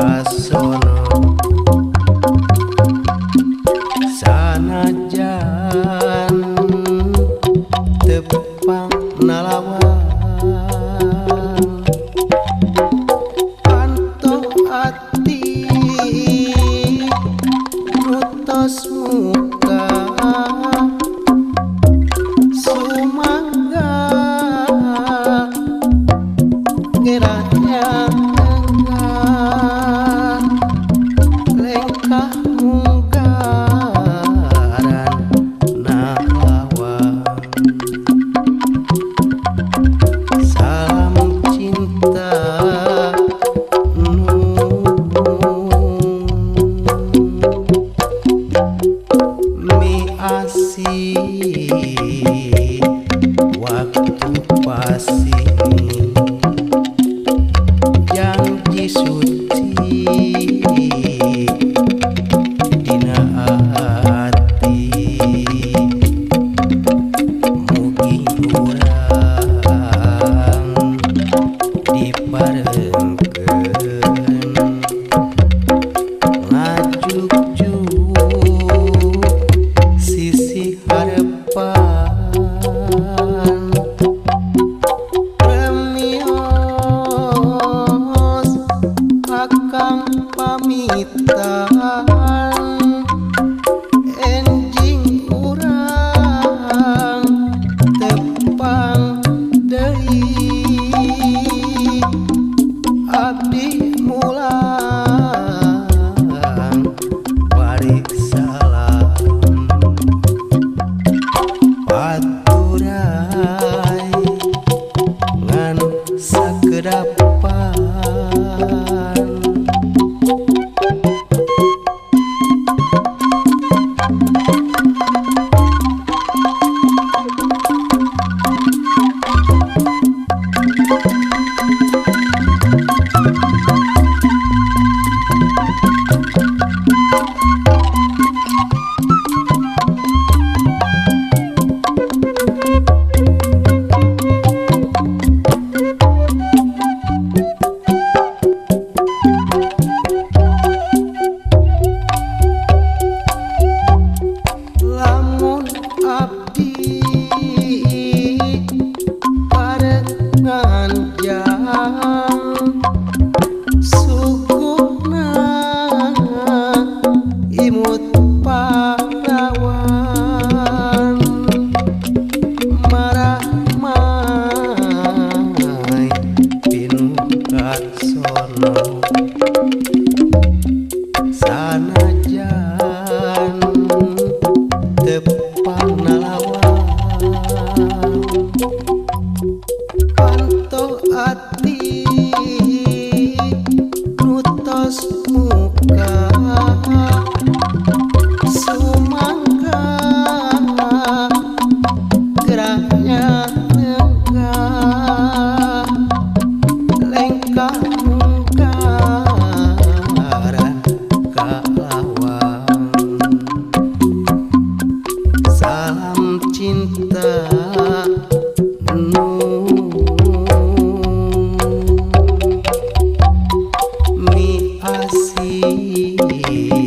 Karsono sanajan tepang nalawan panto ati nutos muka sumangga gerahnya lengkah munggaran nalawan. Salam cinta mi asih waktu pasing janji suci dina hati mugi urang diparengkeun ngajugjuk sisi harepan remios akang pamitan enjing urang tepang deui abdi mulang bari salam paturai ngan sakedapan. Lamun abdi barengan jang suguhna imut pahlawan marahmai pinu Karsono sanajan tepang nalawan panto ati nutos muka sumangga geraknya lenggah lengkah mungkaran kalawan. Salam cinta mi asih.